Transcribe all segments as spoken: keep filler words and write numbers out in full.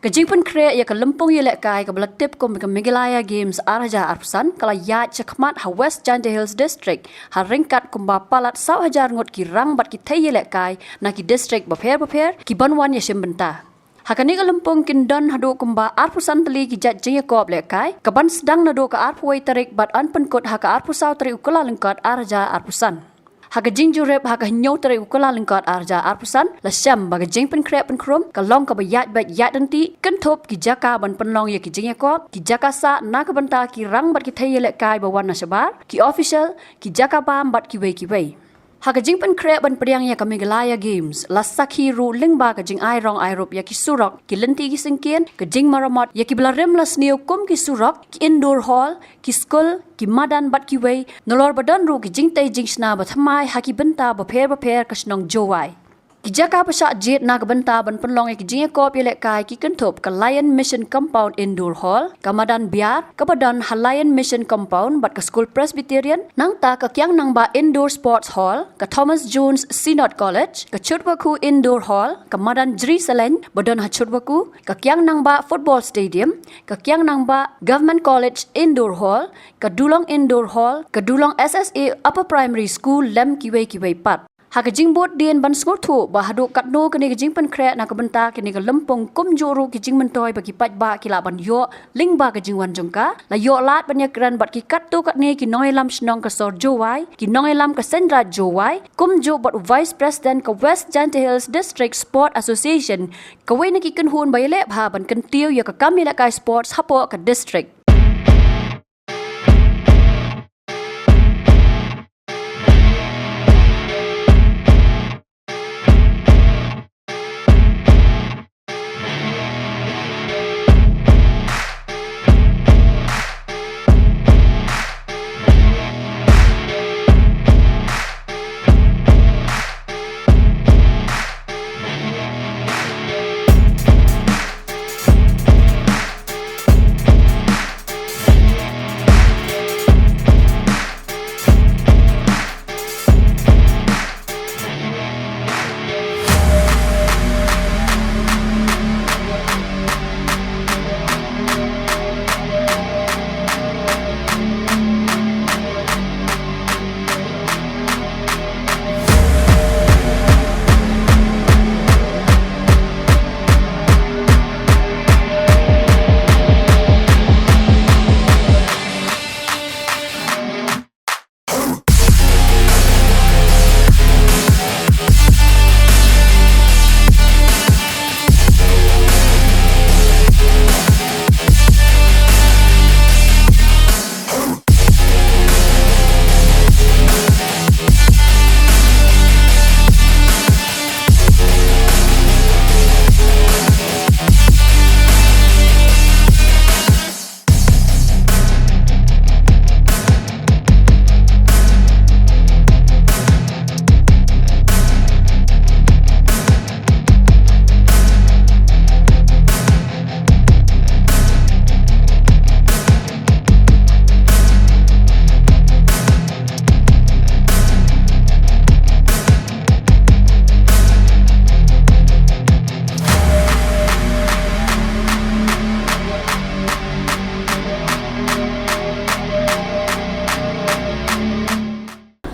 Ka jingpynkhreh ïa ka lympung ïalehkai kaba la tip kum ka Meghalaya Games ar hajar arphew san ka la ïaid shakhmat ha West Jaintia Hills District ha ryngkat kumba palat saw hajar ngut ki rang bad ki thei ïalehkai na ki district bapher bapher ki ban wan ïashim bynta. Ha kane ka lympung kin don haduh kumba arphew san tylli ki jait jingïakop lehkai ka ban sdang naduh ka arphew wei tarik bad yn pynkut ha ka arphew saw tarik u Kyllalyngkot ar hajar arphew san. Ha ka jingjurip ha ka hynñiew tarik u Kyllalyngkot ar hajar arphew san la shem ba ka jingpynkhreh pynkhrum ka long kaba ïaid beit ïaid ryntih, kynthup ki jaka ban pynlong ïa ki jingïakop, ki jaka sah na ka bynta ki rang bad ki thei ïalehkai ba wan na shabar, ki official, ki jaka bam bad kiwei kiwei. Ha ka jingpynkhreh ban pdiang ïa ka Meghalaya Games la sakhi ruh lyngba ka jingai rong ai rup ïa ki surok, ki lynti ki syngkien, ka jingmaramot ïa kiba la rim la sniew kum ki surok, ki indoor hall, ki skul, ki madan bad kiwei, nalor ba don ruh ki jingtei jingshna ba thymmai ha ki bynta bapher bapher ka shnong Jowai. Ki jaka ba shah jied na ka bynta ban pynlong ïa ki jingïakop ïalehkai ki kynthup ka Lion Mission Compound Indoor Hall, ka madan Biar kaba don ha Lion Mission Compound bad ka Skul Presbyterian, nangta ka Kiang Nangbah Indoor Sports Hall, ka Thomas Jones Synod College, ka Chutwakhu Indoor Hall, ka madan Jri Salein ba don ha Chutwakhu, ka Kiang Nangbah Football Stadium, ka Kiang Nangbah Government College Indoor Hall, ka Dulong Indoor Hall, ka Dulong S S A Upper Primary School lem kiwei kiwei pat. Ha ka jingbud dien ban sngewthuh ba haduh katno kane ka jingpynkhreh na ka bynta kane ka lympung kumjuh ruh ki jingmyntoi ba ki paidbah ki lah ban ïoh lyngba ka jingwan jong ka, la ïoh lad ban ïakren bad ki katto katne ki nongïalam shnong ka sor Jowai, ki nongïalam ka seng raij Jowai, kumjuh bad u Vice President ka West Jaintia Hills District Sport Association, kawei na ki kynhun ba ïaleh bha ban kyntiew ïa ka kam ïalehkai sports hapoh ka district.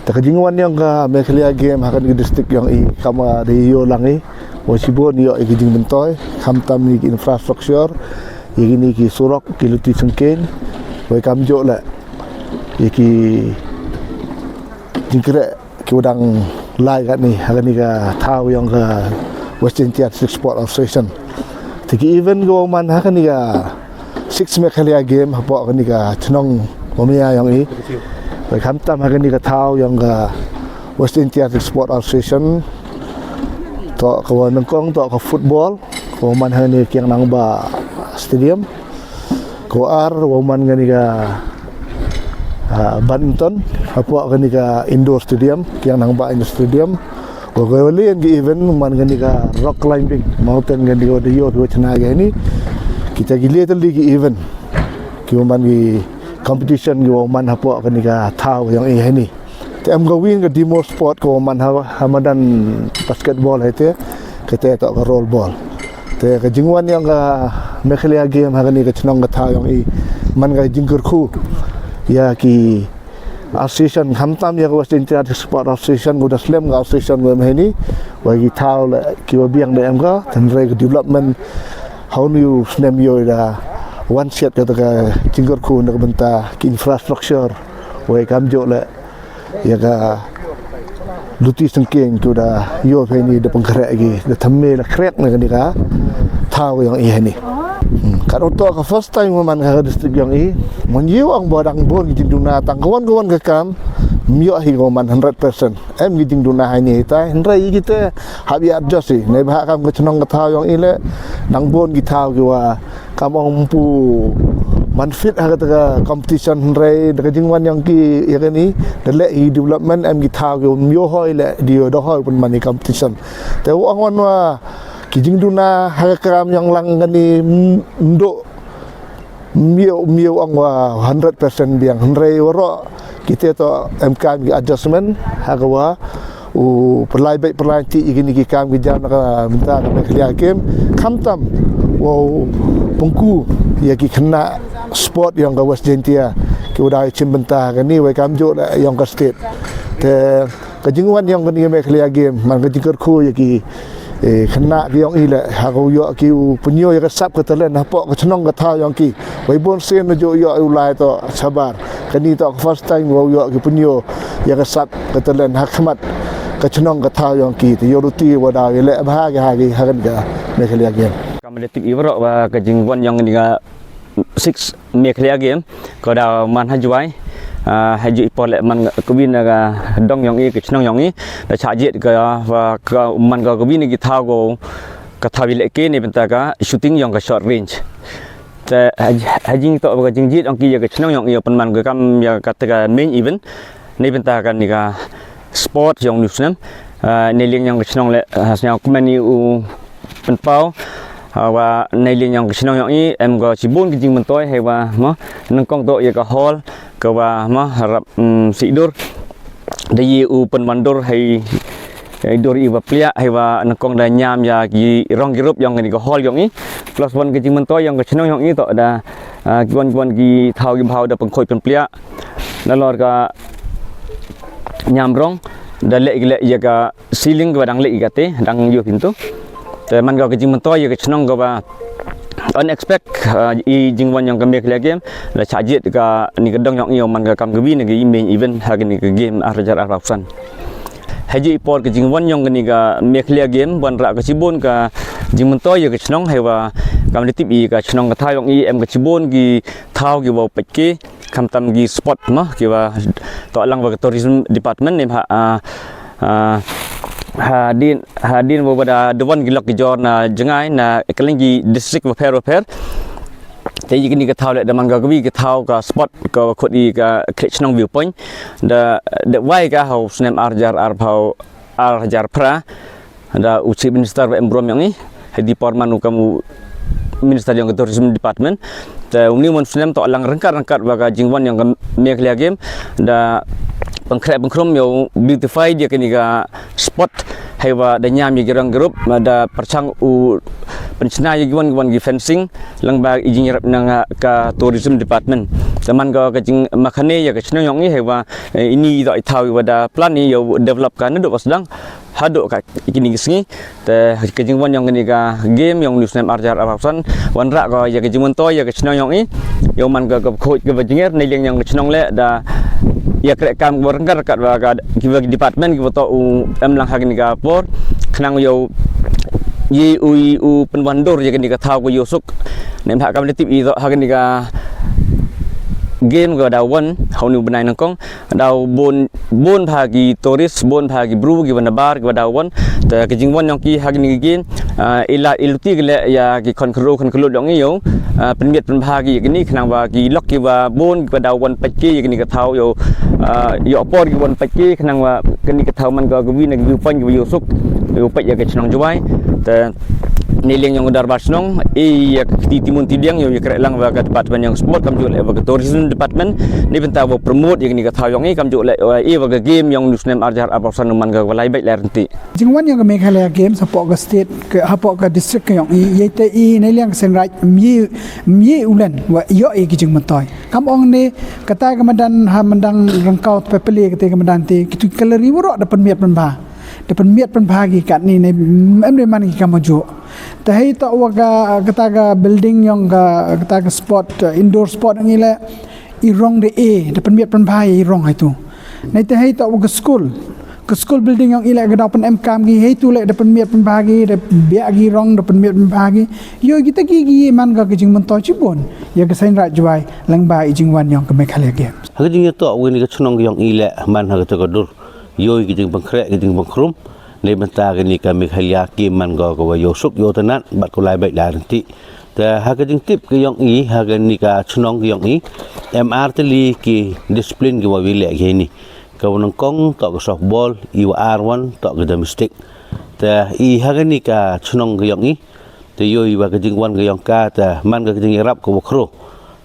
Ta ka jingwan ïong ka Meghalaya Game ha kane ka district ïong i kaba dei ïoh lang i, wat shibun ïoh i ki jingmyntoi, khamtam i ki infrastructure, i kine ki surok, ki luti sengkeng, wei kamjuh leh i ki jingkyreh ki wadang lai kane ha kane ka thaw ïong ka Western Tier Six Sport Association. Te ki event ka wa man ha kane ka Six Meghalaya Game hapoh kane ka chnong Umia ïong i. Wei khamtam ha kane ka thaw ïong ka Western Tier Six Sport Association. To ka wa nyngkong to ka football, ka wa man ha kane Kiang Nangbah Stadium. Ka wa ar wa man kane ka, ah, badminton hapoh kane ka indoor stadium, Kiang Nangbah Indoor Stadium. Wa ka wa lian ki event man kane ka rock climbing, mountain kane ka wa da ïoh ki wa chna kane. Kita ki lian tylli ki event ki wa man ki competition ki wa man hapoh kane ka thaw ïong i hani. Te em ka win ka demo sport ka wa man ha, ha madan basketball hate, kata to ka roll ball. Te ka jingwan ïong ka Meghalaya Game ha kane ka chnong ka thaw ïong i man ka jingkyrkhu ïa ki association, khamtam ïa ka West Jaintia District Sport Association, ka da slem ka association ka mynta hi, wa ki thaw la ki wa biang da em ka, hynrei ka development ha u snem ïoh da wan siat kata ka jingkyrkhu na ka bynta ki infrastructure, wa kam jok la ïa ka luti sengkeng tu da ïoh phe ni da pengkhreh ki da thymme la khreh na kane ka thaw ïong i hani. Hmm. Ka dong to ka first time man ka district ïong i. Mon ïoh ang ba dang bun ki jingduna tang kawan kawan ka kam, ym ïoh hi ko man hundred percent. Em ki jingduna hani ta hynrei kita hap ïa adjust i. Nei ba kam ka chnong ka thaw ïong i le dang bun ki thaw ki wa kam ong pu man fit ha kata ka competition hynrei da ka jingwan ïong ki ïa kani da leh i development em ki thaw ki ym ïoh hoi le di ïoh da hoi pun man i competition. Te u ong wan wa ki jingduna ha ka kam ïong lang kani mdo myo myo ong wa hundred percent biang hynrei waroh kita to em kam ki adjustment ha ka wa u pynlai beit pynlai ti i kini ki kam ki jam na ka bynta ka Meghalaya Game khamtam wa u pengku ïa ki khynnah sport ïong ka West Jaintia ki u dei chim bynta kani wa kam jok la ïong ka state. Te ka jingwan ïong kani ka Meghalaya Game man ka jingkyrkhu ïa ki, eh, khynnah ki ïong i la ha ka u ïoh ki u pynïoh ïa ka sap ka talent hapoh ka chnong ka thaw ïong ki. Wei bun sien na jok ïoh u lai to shabar. Kani to first time wa u ïoh ki pynïoh ïa ka sap ka talent ha khmat ka chnong ka thaw ïong ki. Te ïoh ruti wa da ïa leh bha ki ha ki ha kani ka Meghalaya Game. Kam da tip i waroh wa ka jingwan ïong kani ka six Meghalaya Game ka da man ha Jowai. Ah, ha ju i por le man ka win ka dong ïong i ka chnong ïong i da cha jiet ka wa ka man ka win ki thaw ko ka thaw i le ke ni bynta ka shooting ïong ka short range. Te ha jing to ka jingjiet ong ki ïa ka chnong ïong i ïa pynman ka kam ïa ka te ka main event ni bynta ka ni ka sport ïong ni snem. Ah, ni lieng ïong ka chnong le, ah, snem kumani u pynpaw, ah, wa nei lieng ïong ka chnong ïong i em ka chibun ka jingmyntoi hei wa mo nyngkong to ïa ka hall ka wa mo rap, mm, sidur da i u pynwandur hei, hei dur i wa pliak hei wa nyngkong da ñiam ïa ki rong ki rup ïong kani ka hall ïong i plus wan ka jingmyntoi ïong ka chnong ïong i to da, ah, ki wan ki wan ki thaw ki bhaw da pynkhoi pynpliak nalor ka ñiam rong da leh ki leh ïa ka ceiling ka ba dang leh i kate dang ïoh pintu. Te man ka ka jingmyntoi ïa ka chnong ka ba unexpect, ah, i jingwan ïong ka Meghalaya Game la cha jiet ka ni ka dong ïong i man ka kam ka bi ni ka i main event ha ka ni ka game ar hajar arphew san. Ha ji i por ka jingwan ïong ka ni ka Meghalaya Game ban ra ka chibun ka jingmyntoi ïa ka chnong hei wa kam ni tip i ka chnong ka thaw ïong i em ka chibun ki thaw ki wa pek ki khamtam ki spot ma ki wa to lang wa ka tourism department ni ha, ah, ah, hadin hadin wa da dewan ki lok ki jor na jngai na keleng ki district wa pher wa pher. Te ïa kini ka thaw le da man ka kawi ka thaw ka spot ka khot i ka Khreh Chnong view point da da wai ka hau snem ar hajar arphew ar hajar phra. Da u Chief Minister wa em brom ïong i hei di por man u kam u Minister ïong ka Tourism Department. Te u ni mon snem to lang rengkat rengkat wa ka jingwan ïong ka Meghalaya Game da pengkhreh pengkhrum ïong beautify ïa kini ka spot hei wa da ñiam ïa ki rong ki rup da perchang u penchna ïa ki wan ki wan ki fencing lang ba i jingïarap nang ka Tourism Department. Te man ka ka jingmakhane ïa ka chnong ïong i hei wa, eh, ini i da i thaw i wa da plan i ïa develop ka na du wa sdang. Haduh ka kini ki sngi te ka jingwan ïong kani ka game ïong ni snem ar hajar arphew san wan ra ka ïa ka jingmyntoi ïa ka chnong ïong i ïong man ka ka khoj ka ba jinger nei lieng ïong ka chnong le da ïa kre kam ka ba rengkat rengkat wa ka ki ba department ki ba to u em lang ha kani ka por khnang ïong i u i u pynwandur ïa kani ka thaw ka ïosuk nem ha kam le tip i to ha kani ka game ka da wan ha u ni u bnai nangkong. Daw bun bun bha ki tourist bun bha ki bru ki wan bar ki wa daw wan te ka jingwan ïong ki ha kini ki, ah, ila iluti ki le ïa ki khon khru khon khlut ïong ïong, ah, pynmiat pynbha ki ïa kini khnang wa ki lok ki wa bun ki wa daw wan pek ki ïa kini ka thaw ïong, ah, ïong por ki wan pek ki khnang wa kini ka thaw man ka ka wi na ki wi pan ki wa ïong suk ïong pek ïa ka chnong Jowai. Te Nalor ïa ka dorbar shnong, ïa ka kti timun tidiang, ïa ka kreh lang wa ka department ïong sport, kam ju leh wa ka tourism department, ni bynta wa promote ïa kani ka thaw ïong i, kam ju leh wa ïa wa ka game ïong nu snem arjar apar san man ka wa lai bait lai renti. Jingwan ïong ka Meghalaya Games, hapoh ka state, ka, hapoh ka district ka ïong i, ïa te i, nalor ïa ka seng raj, mye, mye ulen, wa ïoh i ki jingmyntoi. Kam ong ni, kata ka madan ha madan rangkaw te pepele kata ka madan te, kitu kalari waro da pynmiat pynbha. Da pynmiat pynbha ki kat ni, ni, em de man ki kam ju. Te hei to wa ka, kata ka building ïong ka, kata ka sport, uh, indoor sport ïong i le, i rong de e, da pynmiat pynbha i rong hai tu. Ni te hei to wa ka school. Ka school building ïong i le ka da pyn em kam ki, hei tu le da pynmiat pynbha ki, da biak ki rong, da pynmiat pynbha ki. Ïoh kita ki ki man ka ka jingmyntoi chibun. Ïa ka seng raj Jowai, lang ba i jingwan ïong ka Meghalaya Games. Ha ka jingïatoh wa ni ka chnong ïong i le man ha kata ka dur. Ïoh i ka jingpynkhreh, ka jingpynkrum. Ni bynta kani ka Meghalaya Games man ka ka wa ïoh suk ïoh tynat, bad ka lai bait lai renti. Te ha ka jingtip ka ïong i, ha kani ka chnong ka ïong i, em ar tylli ki discipline ki wa wi leh ki ni. Ka wa nyngkong to ka softball, i wa ar wan to ka domestic. Te i ha kani ka chnong ka ïong i, te ïoh i wa ka jingwan ka ïong ka, te man ka ka jingïarap ka wa khro.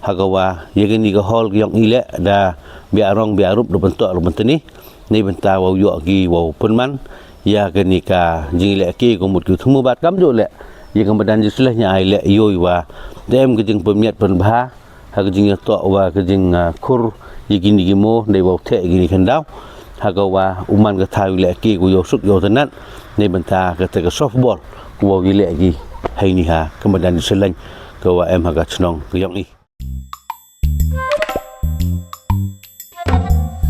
Ha ka wa, ïa kani ka hall ka ïong i le, da bia rong bia rup da pyntoh rup pyntni. Ni bynta wa ïoh ki wa pynman, ïa kani ka jingleh ki ka mut ki thmu bad kam ju le. Ïa ka madan ji sleh nya ai le ïoh i wa. Te em ka jingpynmiat pynbha, ha ka jingïatoh wa ka jing, ah, khur, ïa kini ki mo, dei wa theh kini khyndaw. Ha ka wa, u man ka thaw i le ki ku ïoh suk ïoh tynat, ni bynta kata ka softball, ku wa wi le ki, hai ni ha, ka madan ji sleh, ka wa em ha ka chnong, ka ïong i.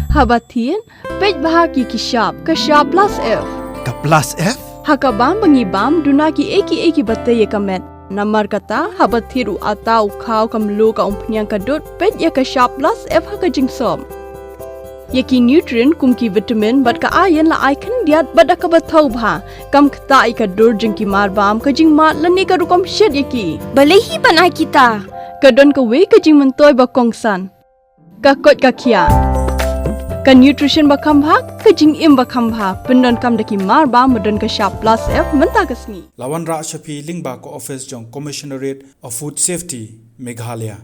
Haba thied, peit bha ki ki shap, ka shap plus F. Ka plus F? Ha ka bam ba ngi bam, duna ki ei ki ei ki ba tei ïa ka met. Namar kata, haba thied u ata u khaw ka mluh ka umphniang ka dud, peit ïa ka shap plus F ha ka jingsop. Ïa ki nutrient kum ki vitamin bad ka iron la ai khyndiat bad da kaba thaw bha. Kam ktah ïa ka dur jong ki mar bam ka jingmad lane ka rukom shet ïa ki. Balei hi ban ai kita? Ka don kawei ka jingmyntoi ba kongsan. Ka koit ka khiah. Ka nutrition ba kham bha, ka jingim ba kham bha. Pyndonkam da ki mar bam ba don ka shap plus F mynta ka sngi. La wanrah sha phi lyngba ka office jong Commissionerate of Food Safety, Meghalaya.